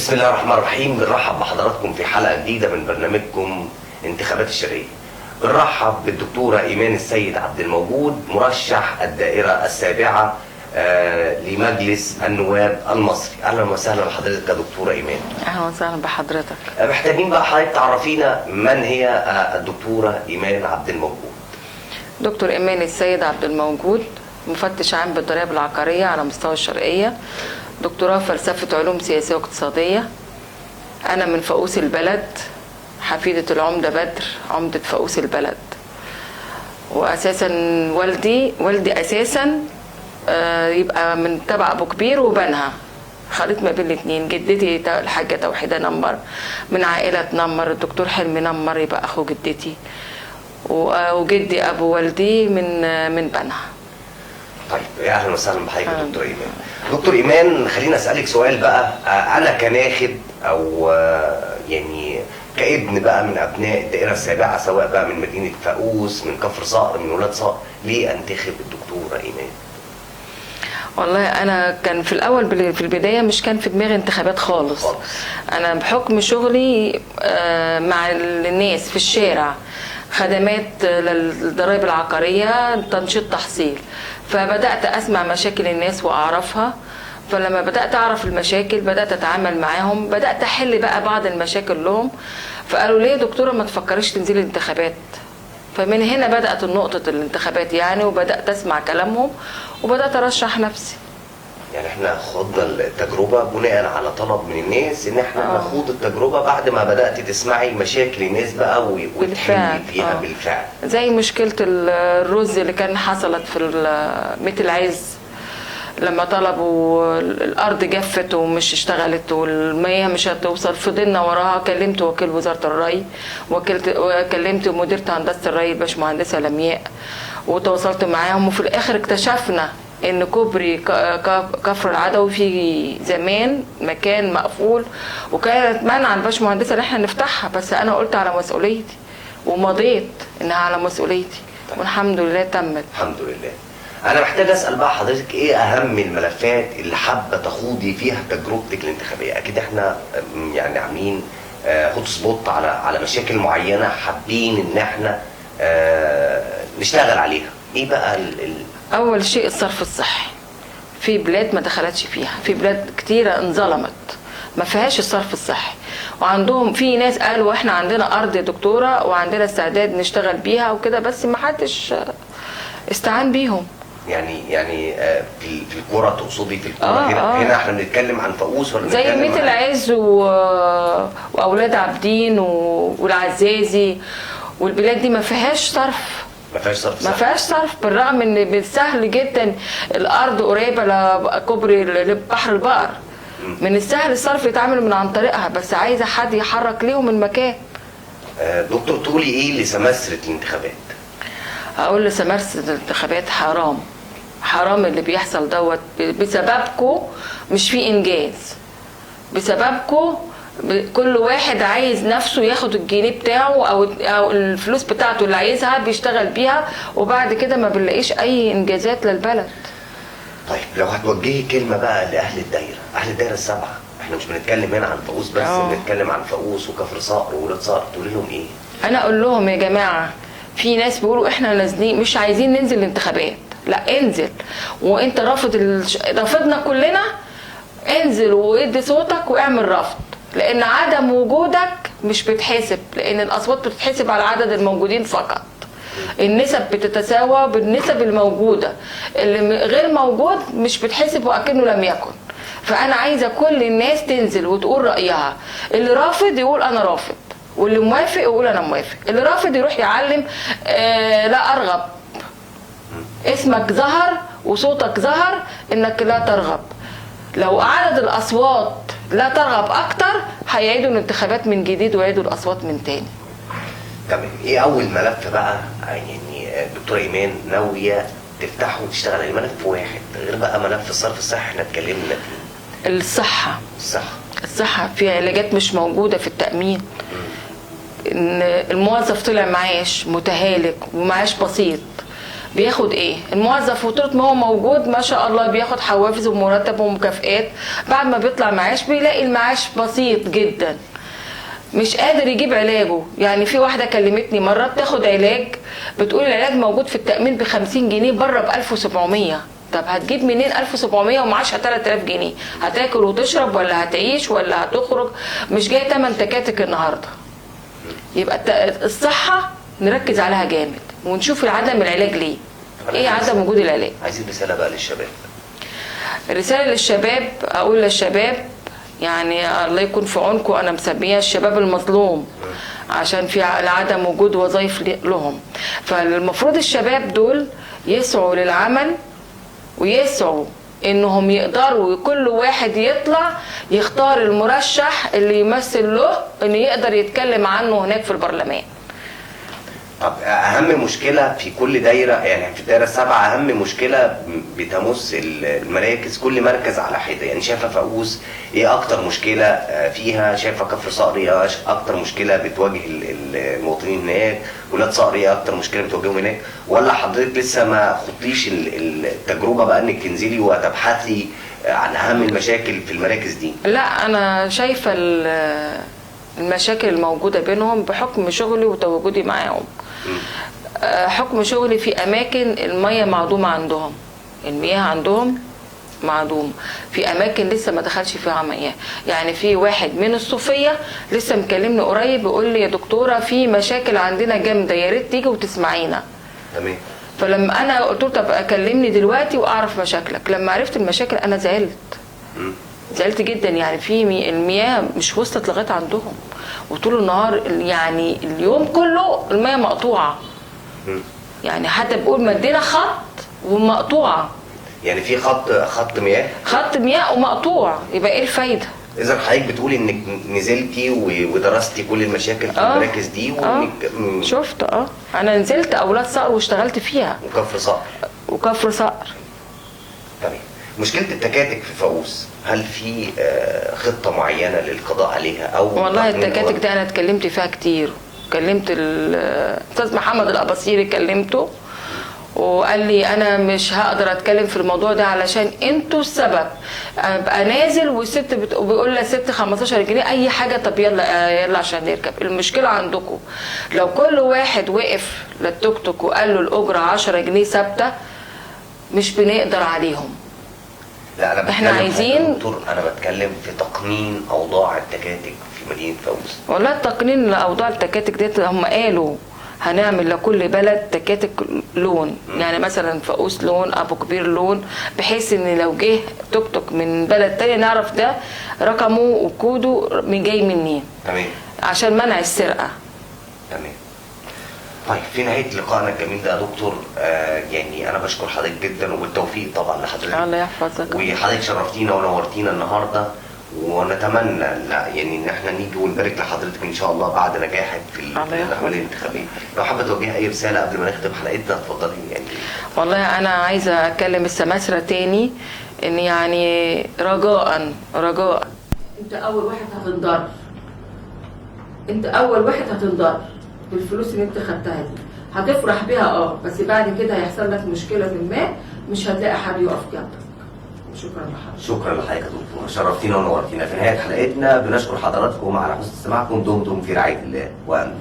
بسم الله الرحمن الرحيم. بنرحب بحضراتكم في حلقة جديدة من برنامجكم انتخابات الشرقية. بنرحب بالدكتورة إيمان السيد عبد الموجود، مرشح الدائرة السابعة لمجلس النواب المصري. أهلا وسهلا بحضرتك يا دكتورة إيمان. اهلا وسهلا بحضرتك. محتاجين بقى حضرتك تعرفينا من هي الدكتورة إيمان عبد الموجود. دكتور ايمان السيد عبد الموجود، مفتش عام بالضرائب العقارية على مستوى الشرقيه، دكتوراه فلسفة علوم سياسية واقتصاديه. انا من فاقوس البلد، حفيده العمدة بدر، عمده فاقوس البلد. واساسا والدي اساسا يبقى من تبع ابو كبير وبنها، خليط ما بين الاثنين. جدتي الحاجة توحيده نمر، من عائلة نمر. الدكتور حلمي نمر يبقى اخو جدتي، وجدي ابو والدي من بنها. طيب، يا اهلا وسهلا بحضرتك يا دكتور ايمان. دكتور ايمان، خليني اسالك سؤال بقى. انا كناخب او يعني كابن بقى من ابناء الدائرة السابعه، سواء بقى من مدينة فاقوس، من كفر صقر، من ولاد صقر، ليه انتخب الدكتورة ايمان؟ والله انا كان في الاول، في البداية مش كان في دماغي انتخابات خالص. انا بحكم شغلي مع الناس في الشارع، خدمات للضرائب العقاريه، تنشيط تحصيل، فبدات اسمع مشاكل الناس واعرفها. فلما بدات اعرف المشاكل بدات اتعامل معاهم، بدات احل بقى بعض المشاكل لهم. فقالوا ليه يا دكتورة ما تفكريش تنزلي الانتخابات؟ فمن هنا بدات النقطة الانتخابات يعني، وبدات اسمع كلامهم وبدات ارشح نفسي. يعني احنا خضنا التجربة بناء على طلب من الناس ان احنا نخوض التجربة بعد ما بدات تسمعي مشاكل الناس بقى وتحلي بالفعل، فيها. بالفعل. زي مشكلة الرز اللي كان حصلت في ميت العز، لما طلبوا الارض جفت ومش اشتغلت والمياه مش هتوصل، فضلنا وراها. كلمت وكيل وزارة الري، وكلمت مديره هندسة الري الباشمهندسه لمياء، وتواصلت معاهم. وفي الاخر اكتشفنا ان كوبري كفر العدوي في زمان مكان مقفول، وكانت منع الباشمهندسه ان احنا نفتحها، بس انا قلت على مسؤوليتي ومضيت انها على مسؤوليتي، والحمد لله تمت. الحمد لله. انا محتاج اسال بقى حضرتك، ايه اهم الملفات اللي حابة تخوضي فيها تجربتك الانتخابية؟ اكيد احنا يعني عاملين hot spot على مشاكل معينة حابين ان احنا نشتغل عليها. ايه بقى اول شيء الصرف الصحي. في بلاد ما دخلتش فيها، في بلاد كتيرة انظلمت ما فيهاش الصرف الصحي، وعندهم في ناس قالوا احنا عندنا ارض يا دكتورة وعندنا استعداد نشتغل بيها وكده، بس ما حدش استعان بيهم. يعني في الكرة تقصدي؟ في الكرة هنا هنا احنا بنتكلم عن فاقوس ولا زي بنتكلم ميت العز واولاد عابدين والعزازي والبلاد دي ما فيهاش صرف. ما فيهاش صرف ما صحي. فيهاش صرف، بالرغم ان بالسهل جدا الارض قريبه لكوبري لبحر البقر، من السهل الصرف يتعمل من عن طريقها، بس عايزه حد يحرك ليهم المكان. دكتور، تقولي ايه لسماسرة الانتخابات؟ هقول لسمارسة الانتخابات حرام، حرام اللي بيحصل دوت. بسببكم مش في انجاز، بسببكم كل واحد عايز نفسه ياخد الجنيه بتاعه او الفلوس بتاعته اللي عايزها بيشتغل بيها، وبعد كده ما بنلاقيش اي انجازات للبلد. طيب، لو هتوجهي كلمة بقى لأهل الدايرة، أهل الدايرة السبعة، احنا مش بنتكلم هنا عن فاقوس بس، بنتكلم عن فاقوس وكفر صقر وولاد صقر، تقولي لهم ايه؟ انا اقول لهم يا جماعة، في ناس بيقولوا احنا نازلين مش عايزين ننزل الانتخابات، لا انزل، وانت رافض رافضنا كلنا، انزل وادي صوتك واعمل رفض، لان عدم وجودك مش بتحسب، لان الاصوات بتتحسب على عدد الموجودين فقط. النسب بتتساوى بالنسب الموجودة، اللي غير موجود مش بتحسب وأكنه لم يكن. فانا عايزه كل الناس تنزل وتقول رايها، اللي رافض يقول انا رافض، واللي موافق يقول انا موافق، اللي رافض يروح يعلم لا ارغب، اسمك ظهر وصوتك ظهر انك لا ترغب. لو عدد الاصوات لا ترغب اكتر هيعيدوا الانتخابات من جديد ويعيدوا الاصوات من تاني. تمام. ايه اول ملف بقى يعني دكتورة ايمان ناوية تفتحه وتشتغل عليه؟ ملف واحد غير بقى ملف الصرف الصحي احنا اتكلمنا فيه. الصحة. الصحة. الصحة في علاجات مش موجودة في التأمين. إن الموظف طلع معاش متهالك ومعاش بسيط، بياخد ايه؟ الموظف وطول ما هو موجود ما شاء الله بياخد حوافز ومرتب ومكافئات، بعد ما بيطلع معاش بيلاقي المعاش بسيط جدا، مش قادر يجيب علاجه. يعني في واحدة كلمتني مرة بتاخد علاج، بتقول العلاج موجود في التامين ب 50 جنيه، بره ب 1700. طب هتجيب منين 1700 ومعاشها 3000 جنيه؟ هتاكل وتشرب ولا هتعيش ولا هتخرج؟ مش جاي تمن تكاتك النهارده. يبقى الصحة نركز عليها جامد، ونشوف عدم العلاج ليه، ايه عدم وجود العلاج. عايزين رسالة بقى للشباب. رسالة للشباب، اقول للشباب يعني الله يكون في عونكم، انا مسميها الشباب المظلوم عشان في عدم وجود وظائف لهم. فالمفروض الشباب دول يسعوا للعمل، ويسعوا انهم يقدروا كل واحد يطلع يختار المرشح اللي يمثل له، انه يقدر يتكلم عنه هناك في البرلمان. طب اهم مشكلة في كل دايرة، يعني في الدايرة السابعة اهم مشكلة بتمس المراكز، كل مركز على حده، يعني شايفه فاقوس ايه اكتر مشكلة فيها؟ شايفه كفر صقر ايه اكتر مشكلة بتواجه المواطنين هناك؟ ولاد صقر ايه اكتر مشكلة بتواجههم هناك؟ ولا حضرتك لسه ما خضتيش التجربة بقى انك تنزلي وتبحثي عن اهم المشاكل في المراكز دي؟ لا، انا شايفه المشاكل الموجودة بينهم بحكم شغلي وتواجدي معاهم. حكم شغلي في اماكن المية معدومة عندهم، المياه عندهم معدوم، في اماكن لسه ما دخلش فيها مياه. يعني في واحد من الصوفية لسه مكلمني قريب بيقول لي يا دكتورة في مشاكل عندنا جامدة، يا ريت تيجي وتسمعينا. تمام. فلما انا قلت له طب اكلمني دلوقتي واعرف مشاكلك، لما عرفت المشاكل انا زعلت. زعلت جدا. يعني في المياه مش وصلت لغاية عندهم، وطول النهار يعني اليوم كله المياه مقطوعة. يعني حتى بيقول مدينا خط ومقطوعه، يعني في خط مياه، خط مياه ومقطوع، يبقى ايه الفايدة؟ اذا حضرتك بتقولي انك نزلتي ودرستي كل المشاكل في المراكز دي، وانك شفت. انا نزلت اولاد صقر واشتغلت فيها، وكفر صقر، وكفر صقر. تمام. مشكلة التكاتك في فاقوس، هل في خطة معينة للقضاء عليها أو؟ والله التكاتك ده أنا اتكلمت فيها كتير، كلمت الأستاذ محمد الأباصيري، كلمته وقال لي أنا مش هقدر أتكلم في الموضوع ده علشان أنتوا السبب. أبقى نازل والست بيقول لها ست 15 جنيه أي حاجة، طب يلا يلا عشان نركب. المشكلة عندكم لو كل واحد وقف للتوك توك وقال له الأجرة 10 جنيه ثابتة مش بنقدر عليهم. لا انا احنا عايزين دكتور، انا بتكلم في تقنين اوضاع التكاتك في مدينة فاقوس. والله التقنين لاوضاع التكاتك ديت هم قالوا هنعمل لكل بلد تكاتك لون، يعني مثلا فاقوس لون، ابو كبير لون، بحيث ان لو جه توك توك من بلد تانية نعرف ده رقمه وكوده من جاي منين. تمام. عشان منع السرقة. تمام. طيب في نهاية لقائنا الجميل ده يا دكتور، يعني انا بشكر حضرتك جدا وبالتوفيق طبعا لحضرتك. الله يحفظك. وحضرتك شرفتينا ونورتينا النهارده، ونتمنى يعني ان احنا نيجي ونبارك لحضرتك ان شاء الله بعد نجاحك في العملية الانتخابية. لو حابة توجهي اي رسالة قبل ما نختم حلقتنا اتفضلي. يعني والله انا عايزه اكلم السماسره تاني، ان يعني رجاء رجاء، انت اول واحد هتنضر، انت اول واحد هتنضر بالفلوس اللي انت خدتها دي، هتفرح بيها بس بعد كده هيحصل لك مشكلة ما، مش هتلاقي حد يقف جنبك. شكرا لحضرتك. شكرا لحضرتك يا دكتور، شرفتينا ونورتينا. في نهاية حلقتنا بنشكر حضراتكم على حسن استماعكم، دمتم في رعاية الله وامن.